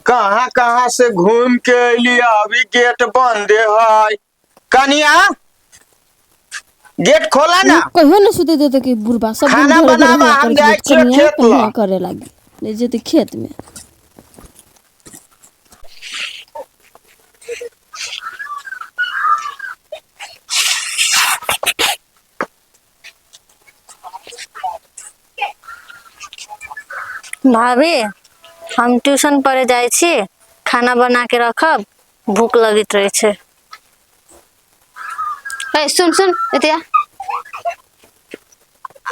कहाँ कहाँ से घूम के अली, अभी गेट बंद है। कनिया, गेट खोला ना। कहियो न सुते देते कि बुढ़बा सब दिन खाना घरे घरे बनावा, हल्ला हम करके जाइ छियै कनिया खेत कनिया लग। करे लागी ले जेते खेत में। भाभी, हम ट्यूशन पढ़े जाइ छी, खाना बना के रखब, भूख लगैत रहे छै। ए सुन सुन, एते आ।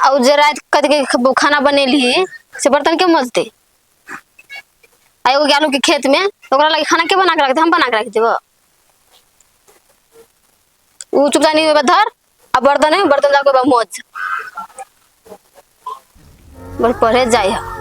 आ उ जे राति कथी के खाना बनेलही से बर्तन के मजतै? आ एगो गेलू के खेत में, ओकरा लगे खाना के बना के रख दे? हम बना के रख देबो? उ चुपचाप धर आ बर्तन है, बर्तन जाके मोज बड़ पढ़े जाइ है।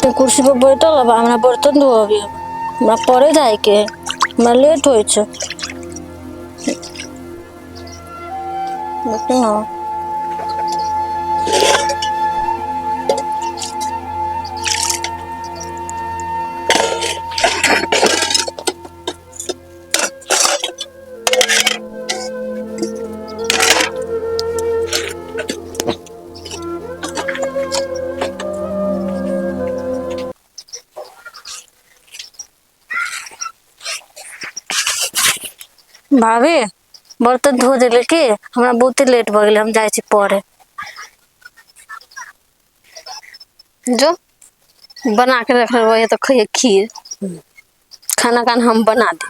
तो कुर्सी पर बैठल अब हमरा बर्तन धोअबी, हमरा पढ़े जाए के है, हमरा लेट होइ छै। देखियौ ने। भाभी, बर्तन धो देले की? हमरा बहुते लेट भऽ गेलै, हम जाइ छी पढ़े। जो बना के रखल रहे तो खइए खीर, खाना कान हम बना दे।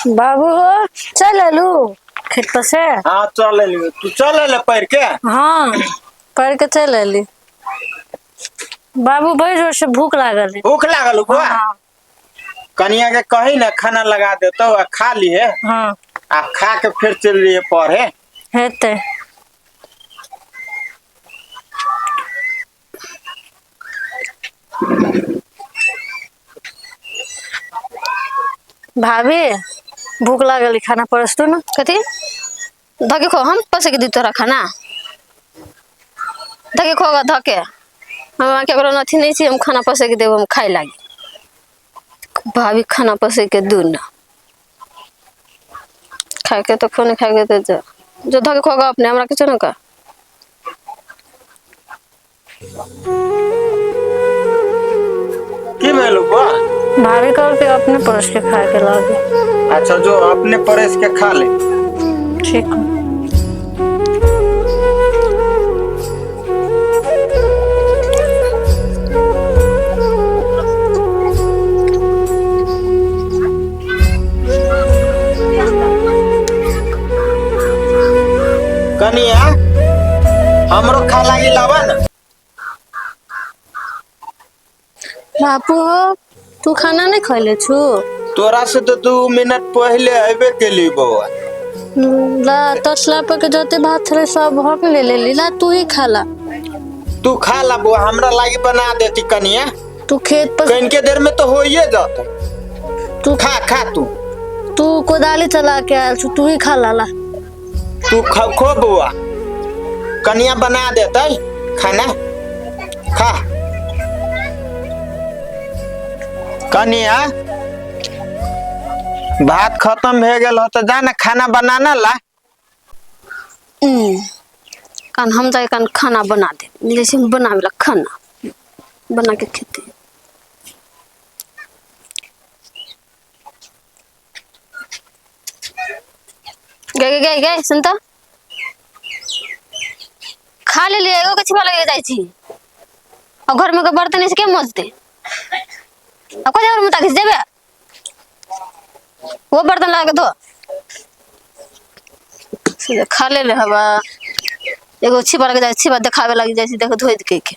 बाबू हो, चल एलू खेत पर से? हाँ, चल एलियो। तू चल एले पढ़ के? हाँ, पढ़ के चल एली बाबू, बड़ी जोर से भूख लागल है। भूख लागल हो बौआ? हाँ। कनिया के कही ना खाना लगा देतो आ खा लिए। हाँ। आ खा के फिर चल रही पढ़े। हेतै। भाभी, भूख लागल है, खाना परसतू ना। कथी धके खो? हम पैसे के दी तोरा खाना? धके खोगा धके। हम केकरो अथी नहीं छी, हम खाना पसे के देब हम खाए लागी। भाभी, खाना पसे के दू ना। खाए के तो खो, नहीं खाए के तो जो जो धके खोगा अपने, हमरा किछो ना का। की भेलो बौआ? भाभी कहलकै अपने परस के खाए के लागे। अच्छा, जो अपने परेश के खा ले। ठीक। कनिया, हमरो खा लागी लावा ना। बापू हो, तू खाना नहीं खैले छु? तोरा से तो 2 मिनट पहले अबे केली बौआ। ला, तसला पर के जते भात छलै सब हम ले लेली, ला तू ही खा ला। तू खा ला बौआ, हमरा लागी बना देती कनिया। तू खेत पर कनिके देर में तो होइए जात। तू खा, खा तू। तू कोदाली चला के आयल छु, तू ही खा ला ला। तू खा, खो बौआ, कनिया बना देतै खाना, खा। कनिया, भात खत्म भए गेल हो तऽ जा ने खाना बनाना ला। कान हम जाके कान खाना बना दे जैसे हम बनावे ला खाना बना के खेते। गए गए गए सुन तो खा ले लिए एगो के छिपा लगे जाइ छी और घर में के बर्तन से के मजते अब को जबर मुता घिस देबे वो बर्तन लगा के धो। सीधे खा ले ले हवा एगो छिपा लगे जाइ छिपा देखावे लगी जाइ छी देखो धोइ के के।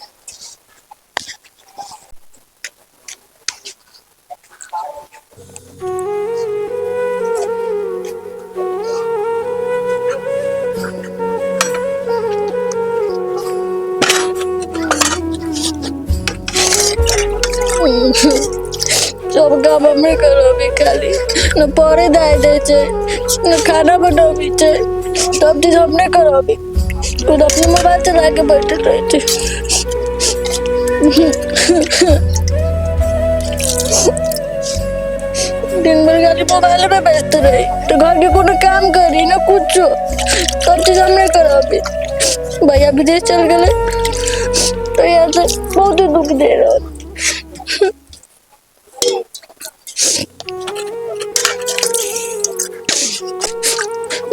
सब काम हमरे करबी खाली न पढ़े दाय दै छै न खाना बनाबी छै, सब चीज हमरे करबी। खुद अपने मोबाइल चला के बैठल रहै छै। दिन भर खाली मोबाइल में व्यस्त रही तो घर के कोनो काम करी न कुछो, सब चीज हमरे करबी। भैया विदेश चल गए तो यहाँ से बहुत दुख दे रहा।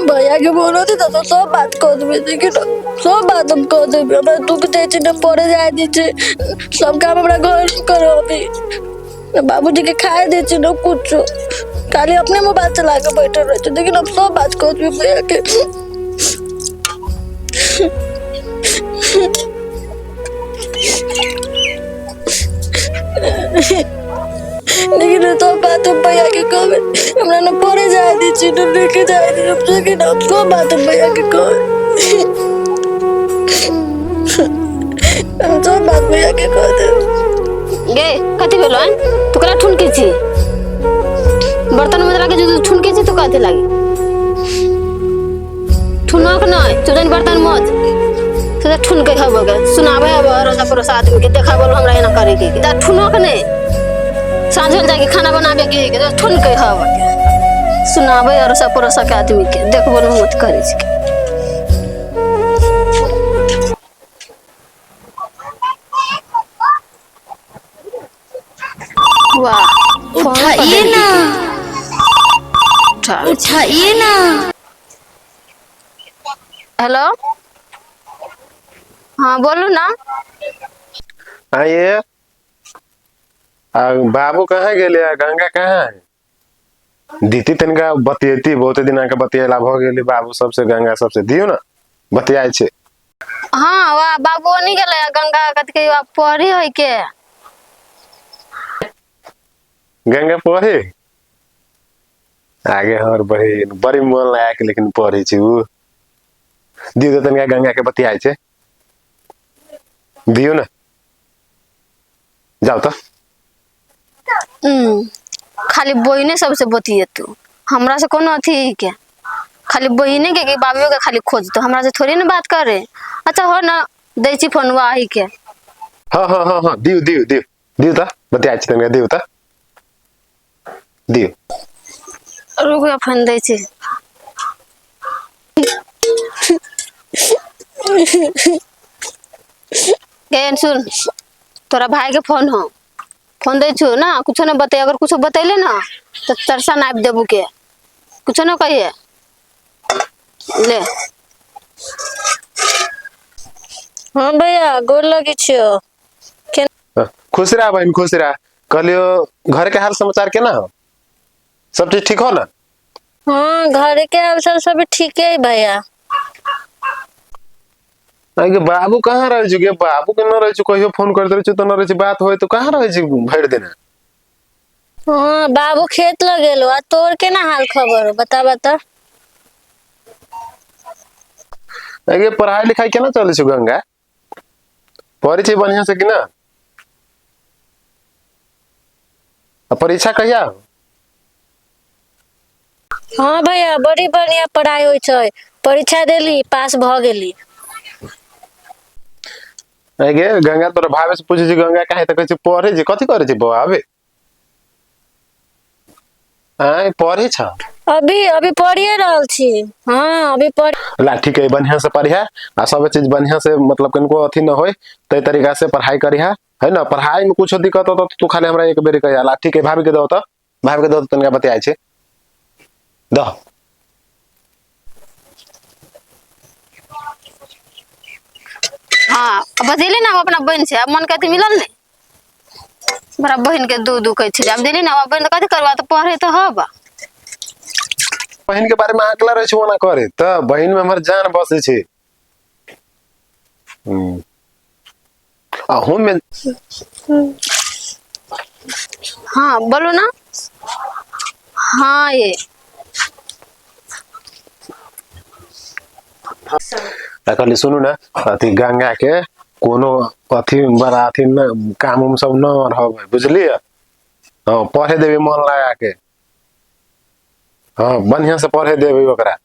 भैया के बोलो थी तो सब बात कह देबे, लेकिन सब बात हम कह देबे। हमरा दुख दै छै न पढ़े जाय दै छै, सब काम हमरा घर में करबी, न बाबूजी के खाए दै छै न कुछो, खाली अपने मोबाइल चला के बैठल रहै छै। लेकिन हम सब बात कह देबे भैया के। लेकिन सब बात हम भैया के कहबे, हमरा न पढ़े जाय दै छै न लेके जाय दै छै, लेकिन हम सब बात हम भैया के कहबे, हम सब बात भैया के कह देब। गे कथी भेलो हन तू कला ठुनके छी बर्तन मजरा के जो ठुनके छी तो कथी लागी ठुनक नहीं तू जन बर्तन मज तो ठुनके हब के सुनावे हब रोजा परोसा आदमी के देखाबो हमरा एना करे के ता ठुनक नहीं साँझ होल जाके खाना बनावे के के ठुनके हब के सुनावे अरोसा परोसा के आदमी के देखबो न मत करे छी। वाह उठाइए ना, उठा। उठाइए ना। हेलो हाँ बोलू ना। आइए बाबू कहाँ गेले आ गंगा कहाँ है? दीदी तनिका बतियेती बहुत दिन आके बतियेला भ गेली बाबू सबसे गंगा सबसे दियो ना बतियाइ छै। हाँ वाह बाबू नहीं गेले गंगा कथी के पढ़ी है के गंगा पढ़े आगे हमर बहिन बड़ी मन लगा के लेकिन पढ़े छै उ। दियो त तनिका गंगा के बतियाइ छै दियो ना जाओ त। खाली बहिने सबसे बतियेतू हमरा से कोनो अथी के खाली बहिने के बाबू के खाली खोजतो हमरा से थोड़ी ना बात करे। अच्छा हो ना दै छी फोनवा आही के। हाँ हाँ हाँ हाँ दियो दियो दियो दियो त बतियाइ छी तनिका दियो त दियो। रुक जा फोन दै छी। गे सुन तोरा भाई के फोन हो फोन दै छु ना कुछो ना बते अगर कुछो बतैले ना तो तरसा नाप देबू के कुछो ना कहिए ले। हाँ भैया गोर लगे छियो। खुश रह बहन खुश रह। कहलियो घर के हाल समाचार केना हो सब चीज ठीक हो ना? हाँ घर के हाल चाल सब ठीक है भैया। आगे बाबू कहाँ रहे छु गे? बाबू के न रहे छु कहियो फोन करते रहे छु तो न रहे छु बात होय तो कहाँ रहे छु भरि दिन? हाँ बाबू खेत लगेलो आ तोर के ना हाल खबर बता बता। आगे पढ़ाई लिखाई केना चले छु गंगा पढ़े छी बढ़िया से कि ना? आ परीक्षा कहिया हो? हाँ भैया बड़ी बढ़िया पढ़ाई होइ छै परीक्षा देली पास भ गेली। आगे गंगा तोरा भावे से पूछे छी गंगा काहे त कहै छै पढ़े छी कथी करे छी बौआ आबे? आय पढ़े छ? अभी अभी पढ़िए रहल छी। हाँ अभी पढ़। ला ठीक है, बढ़िया से पढ़िया आ सब चीज बढ़िया से, मतलब कनको अथी न होय तै तरीका से पढ़ाई करिहा, है ना? पढ़ाई में कुछ दिक्कत हो तो तू खाली हमरा एक बेर कहिया। ला ठीक है, भाभी के दो तो, भाभी के दो तो तनिका बतियाइ छै दो। हाँ अब बतेली ना, अपना बहन से अब मन कहते मिलल नहीं, बड़ा बहन के दू दू कहै छलै। अब देली ना, अब बहन कथी करबा, तऽ पढ़े तऽ हब। बहिन के बारे में अकेला रहे छै ओना करे त बहिन में हमर जान बसै छै। आ हम में हाँ बोलू ना। हाँ ये त कहली सुनू ना, अथी गंगा के कोनो अथी बड़ा अथी न काम उम सब न रहबै, बुझलियै? हाँ पढ़े देबै मन लगा के, हाँ बढ़िया से पढ़े देबै ओकरा।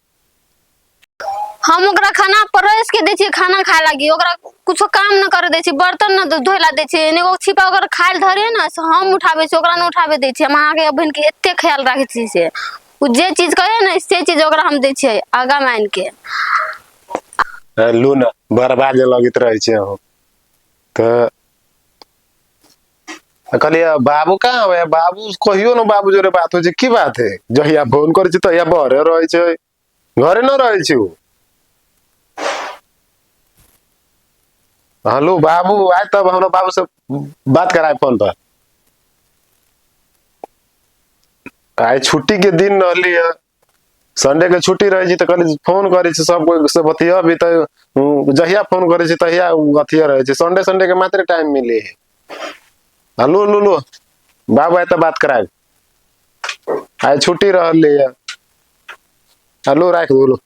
हम ओकरा खाना परोस के दै छियै, खाना खाय लागी ओकरा कुछो काम न करे दै छियै, बर्तन न धोय ला दै छियै, एगो छिपा ओकर खाय लए धरे ने से हम उठाबै छियै, ओकरा न उठाबै दै छियै। हम अहाँके बहिन के एते ख्याल राखै छियै से ओ जे चीज कहै ने से चीज ओकरा हम दै छियै आगा मे आनि के। लू न बर्बाद लगैत रहै छै अहूँ तऽ। कहलियै बाबू कहाँ है? बाबू कहियो न बाबू जोरे बात होइ छै, की बात है? जहिया फोन करै छै तहिया बहरे रहै छै, घरे न रहै छै उ। हेलो बाबू आय तब हमरा बाबू से बात कराय फोन पर। आइ छुट्टी के दिन रहली है, संडे के छुट्टी रहै छै तऽ कहली फोन करै छै सब कोइ से बतियबी तऽ जहिया फोन करै छै तहिया उ अथिये रहै छै, संडे संडे के मात्र टाइम मिले है। हेलो लू लू बाबू आय तऽ बात कराय, आइ छुट्टी रहली है। हेलो राखि दू।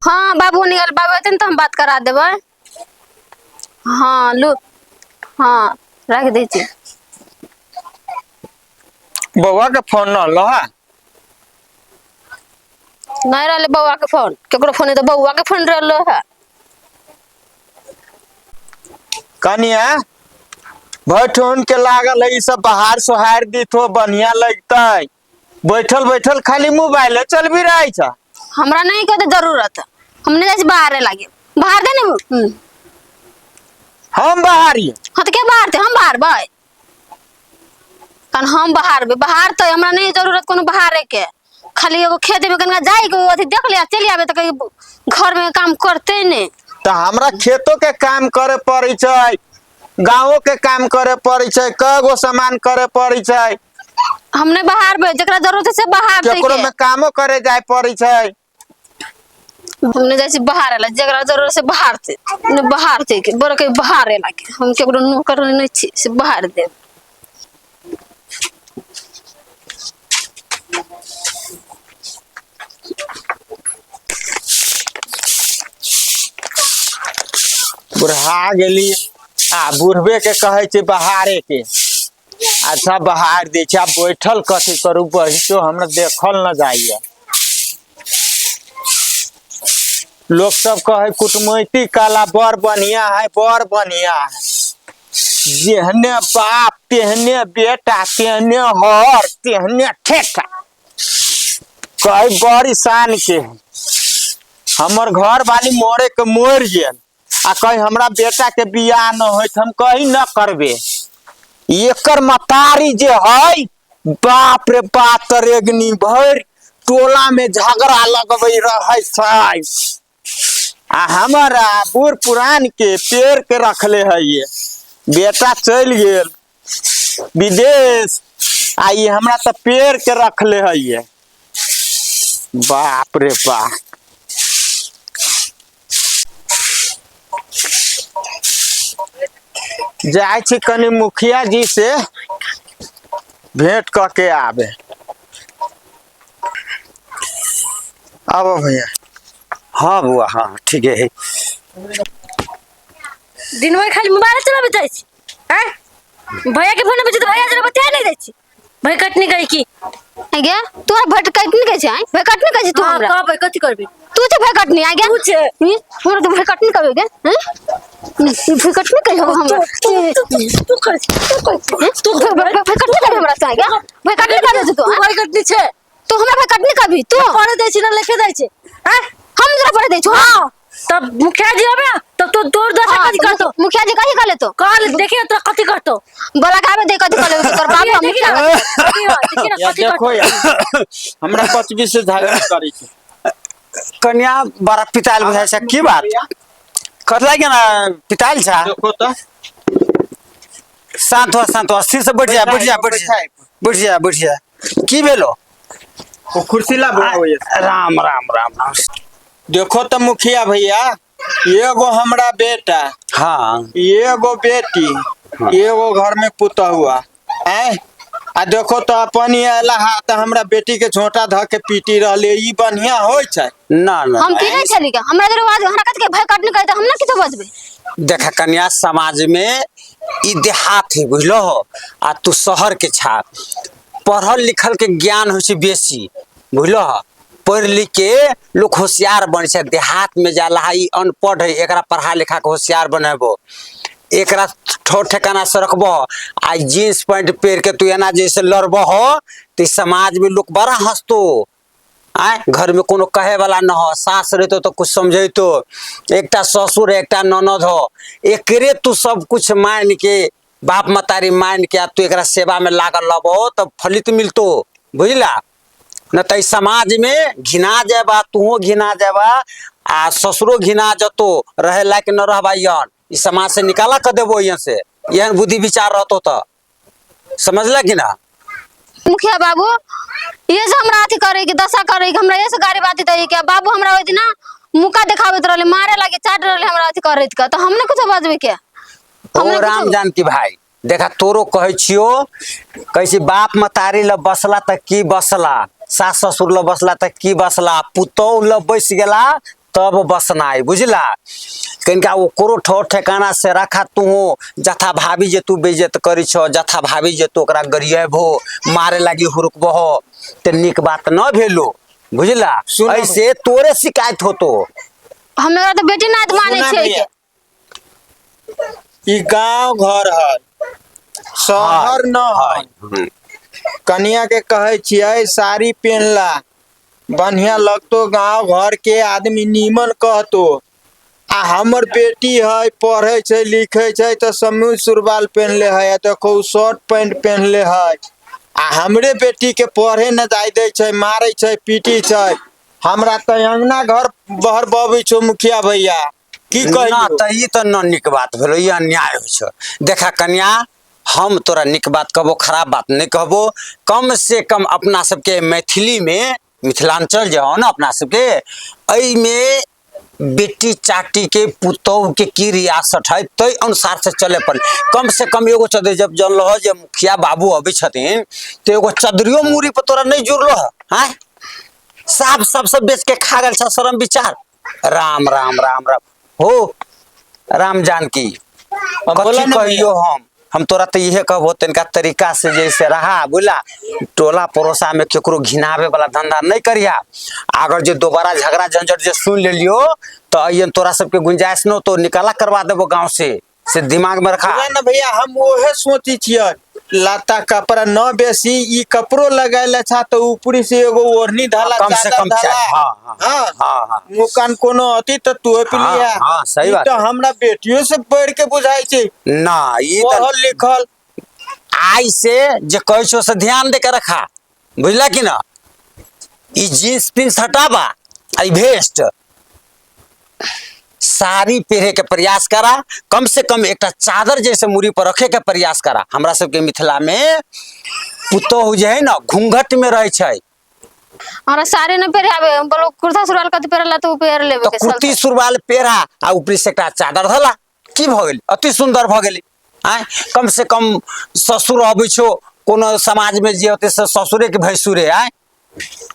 हाँ बाबू निकल, बाबू एतन तऽ हम बात करा देबै। हाँ लू, हाँ राखि दै छी। बौआ के फोन न लो हा? नहीं रहले बौआ के फोन, केकरो फोन तऽ बौआ के फोन रहलो है। कनिया भैठौन के लागल है ई सब बाहर सोहार दिथो बढ़िया लगतै, बैठल बैठल खाली मोबाइल चलबी रहे छ। हमरा नहीं कहते जरूरत, हम नहीं जाइ बाहरे लागे, बाहर दे ने। हम बाहर ही। हाँ तो के बाहर थे, हम बाहर बाय कारण हम बाहर बे, बाहर तो हमरा नहीं जरूरत कोनो बाहरे के, खाली एगो खेत में कनिका जाय के अथी देख लिया चलि आबे तऽ कहीं घर में काम करते ने। तऽ हमरा खेतो के काम करे पड़ै छै, गाँवो के काम करे पड़ै छै, कए गो सामान करे पड़ै छै। हम नहीं बाहर बे, जकरा जरूरत है से बाहर केकरो में कामो करे जाय पड़ै छै। हम नहीं जाइ छी बाहर ला, जकरा जरूरत से बाहर से ने बाहर से के बड़ के बाहर लागे, हम केकरो नौकर नहीं छी से बाहर देब। बुढ़ा गेली आ बुढ़बे के कहै छै बहारे के, अच्छा बहार दै छै। आ बैठल कथी करू, बहितो हमरा देखल न जाइए। लोग सब कहे कुटमैती काला बड़ बढ़िया है, बड़ बढ़िया है, जेहने बाप तेहने बेटा तेहने हर तेहने ठेका, कहे बड़ी शान के है। हमर घर वाली मरे के मर गेल आ कहे हमरा बेटा के बियाह न होइत, हम कहीं न करबे। एकर मतारी जे है बाप रे बाप तरेगनी भरि टोला में झगड़ा लगबै रहै छै। आ हमारा बूढ़ पुरान के पेड़ के रखले है, ये बेटा चलि गेल विदेश आ ई हमरा तऽ पेड़ के रखले है ये। बाप रे बाप। जाइ छी कनि मुखिया जी से भेंट कऽ के आबे। आबो भैया। हाँ बुआ, हाँ ठीक है। दिन भरि खाली मोबाइल चलाबै जाइ छी, आँय? भैया के फोन पे तऽ भैया जरा बतिया नहीं दै छी, भै कटनी गई की? गे तोरा भट कटनी कहै छै, आँय? भै कटनी कहै छै तू हाँ, हमरा? कहबै कथी करबै? तू छै भै कटनी, आँय गे? तू छै। हम्म? हमरा तू भै कटनी कहबै गे, हम्म? फिकट नहीं कही हमरा। तू कर, तू कर, तू भाई कटनी कभी हमरा से क्या भाई कटनी कभी तू तू भाई कटनी छे। तू हमरा भाई कटनी कभी तू पढ़े दै छी ना लिखे दै छी हैं? हम जरा पढ़े दै छु। हाँ, तब मुखिया जी आबे तब तो तोर दशा हाँ, कथी करतो? मुखिया जी कही कहले तो कल देखिए तोरा कथी करतो। बोला के आबे दे कथी कहले तोर बाप देखिए मुखिया। ना, देखिए ना या कथी देखो करतो। यार, हमरा पचबी से झगड़ा करै छै। कन्या बड़ा पितायल बुझाइ छै, की बात कथला के ना पितायल छा? देखो तो। शांत हो, शांत हो, स्थिर से बैठ जा, बैठ जा, बैठ जा, बैठ जा, बैठ जा। की भेलो? ओ कुर्सी ला बुलाओ। राम राम राम राम। देखो तो मुखिया भैया, एगो हमरा बेटा, हाँ, एगो बेटी, एगो घर में पुतहुआ आय। आ देखो तो अपन ही आला हा त हमरा बेटी के झोंटा ध के पीटी रहले, ई बढ़िया होय छै? ना ना। हम पीने छली के हमरा जरा आवाज हमरा कथी के भाई कटनी करे त हम ना किछो बजबे। देखा कन्या, समाज में ई देहात है बुझलो हो, आ तू शहर के छा, पढ़ल लिखल के ज्ञान होइ छै बेसी बुझलो हो, पढ़ लिख के लोग होशियार बनै छै। देहात में जाला है ई अनपढ़ है, एकरा पढ़ा लिखा के होशियार बनेबो, एकरा ठोर ठेकाना से रखबो। आ जींस पैंट पहिर के तू एना जैसे लड़बो हो तो समाज में लोग बड़ा हंसतो। आय घर में कोनो कहे वाला न हो, सास रहतो तो कुछ समझेतो, एकटा ससुर एकटा ननद हो, एकरे तू सब कुछ मान के बाप मतारी मान के आ तू एकरा सेवा में लागल रहबो तब फलित मिलतो बुझला न त समाज में घिना जाबा, तुहो घिना जाबा आ ससुरो घिना जतो, रहे लायक न रहबा। यहन ई समाज से निकाला कर देबो यहाँ से, एहन बुद्धि विचार रहतो त, समझला कि ना? मुखिया बाबू ये से हमरा अथी करे के दशा करे के हमरा ये से गाड़ी बाती दै के बाबू हमरा ओइ दिना मुका देखाबैत रहले, मारे लागे चाट रहले हमरा अथी करैत के, त हम ने कुछो बजबे के। ओ हमने राम कुछो- जानकी भाई देखा तोरो कहै छियो, कहै छी बाप मतारी ल बसला त की बसला, सास ससुर ल बसला त की बसला, पुतोह ल बसि गेला तब बसनाइ बुझला। कनिका ओकरो ठोर ठेकाना से रखा तू, जथा भाभी जे तू बेइज्जत करै छौ, जथा भाभी जे तू ओकरा गरियबहो मारे लागी हुरुकबहो त नीक बात न भेलो बुझला। सुनब। ऐसे तोरे शिकायत होतो। हमरा त बेटी नात मानै सुना छै भैया। के। ई गांव घर है, शहर न है। कनिया के कहै छियै साड़ी पेनला बढ़िया लगतो, गांव घर के आदमी नीमन कहतो। आ हमर बेटी है पढ़ै छै लिखै छै त समूह सुरवाल पेनले है, आ देखो उ शर्ट पैंट पेनले है। आ हमरे बेटी के पढ़े न जाय दै छै, मारै छै पीटी छै। हमरा त अंगना घर बहर बबै छौ मुखिया भैया, की ना कहियो? त ई त न नीक बात भेलो, ई अन्याय होइ छै। देखा कन्या, हम तोरा नीक बात कहबो, खराब बात नहीं कहबो। कम से कम अपना सबके मैथिली में मिथिलांचल जे हो ना अपना सबके, एहिमे बेटी चाटी के पुतोह के की रियासत है तै अनुसार से चले पड़े। कम से कम एगो चदरी जब जनलो हो जे मुखिया बाबू अबै छथिन त एगो चदरियो मूड़ी पर तोरा नहीं जुड़लो है, हाँ? साफ सब सब बेच के खा गेल छ, शरम विचार। राम राम राम राम हो राम जानकी, अब बोला कथी ना कहियो हम तोरा तो इहे कहबो तनिका तरीका से जैसे रहा बुझला। टोला पड़ोसा में केकरो घिनावे वाला धंधा नहीं करिया। अगर जे दोबारा झगड़ा झंझट जे सुन लेलियो तो अइयन तोरा सबके गुंजाइश न तो निकाला करवा देबो गांव से दिमाग में रखा। बोला ना भैया, हम ओहे सोची छियै लत्ता कपड़ा न बेसी, ई कपड़ो लगाइले छा त ऊपरी से एगो ओढ़नी धाला, कम से चादर कम धाला। चाही। हाँ, हाँ, हाँ, हाँ, हाँ। मुँह कान कोनो अथी त तू हाँ, पिलिया। हाँ, सही ई बात त है। हमरा बेटियो से बढ़ के बुझाइ छै, ना ई त पढ़ल लिखल। आइ से जे कहै छौ से ध्यान दे के रखा बुझला कि ना। ई जींस पिंस हटाबा आ ई भेस्ट साड़ी पहिरे के प्रयास करा, कम से कम एकटा चादर जैसे मूड़ी पर रखे के प्रयास करा। हमरा सबके मिथिला में पुतोहु जे है ना घूंघट में रहे छै। हमरा साड़ी न पहिरे आबे, हम बोलो कुर्ता सुरवाल कथी पहिरला त उ पहिर लेबे तो के कुर्ती सुरवाल पहिरा आ ऊपरी से एकटा चादर धला, की भऽ गेल? अति सुंदर भऽ गेलै। आँय कम से कम ससुर अबै छौ कोनो समाज में जे होतै से ससुरे के भैंसुरे, आँय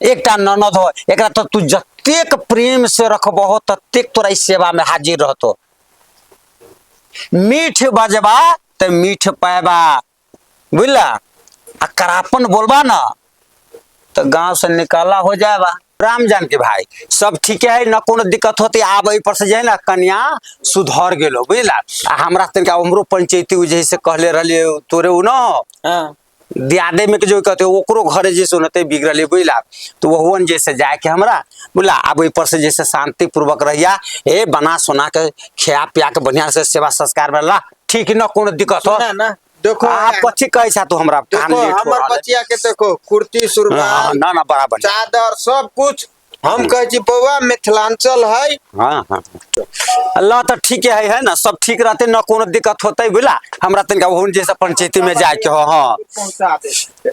एकटा ननद हो, एकरा तो तू जतेक प्रेम से रखबहो ततेक तोरा ई सेवा में हाजिर रहतो। मीठ बजबा त मीठ पायबा बुझला, आ करापन बोलबा ना त गांव से निकाला हो जाएबा। राम जान के भाई सब ठीके है, न कोनो दिक्कत होती। आब एहि पर से जे है ना कन्या सुधर गेलो, बुझला। आ हमरा तनिका उमरो पंचायती उ जे से कहले रहलिए तोरे उ न हाँ दियादे में के जो कहते ओकरो घरे जे सुनते बिगड़ले, बुझला। तो वहुअन जैसे जाए के हमरा बुझला। आब ओहि पर से जैसे शांति पूर्वक रहिया, ए बना सोना के खिया पिया के बढ़िया से सेवा संस्कार में ला, ठीक न कोनो दिक्कत हो। ना ना देखो आप कथी कहै छा तू हमरा कान देखो लेट हो हमर रहल है। बचिया के देखो कुर्ती हाँ, सुरवाल ना ना बराबर चादर सब कुछ। हम कहै छी बौआ मिथिलांचल है। हाँ हाँ अल्लाह तो ठीक है, है ना सब ठीक रहते न कोनो दिक्कत होते, बुझला। हमरा तनिका ओहुन जैसे पंचायती में जाए के हो। हाँ पहुंचा दे।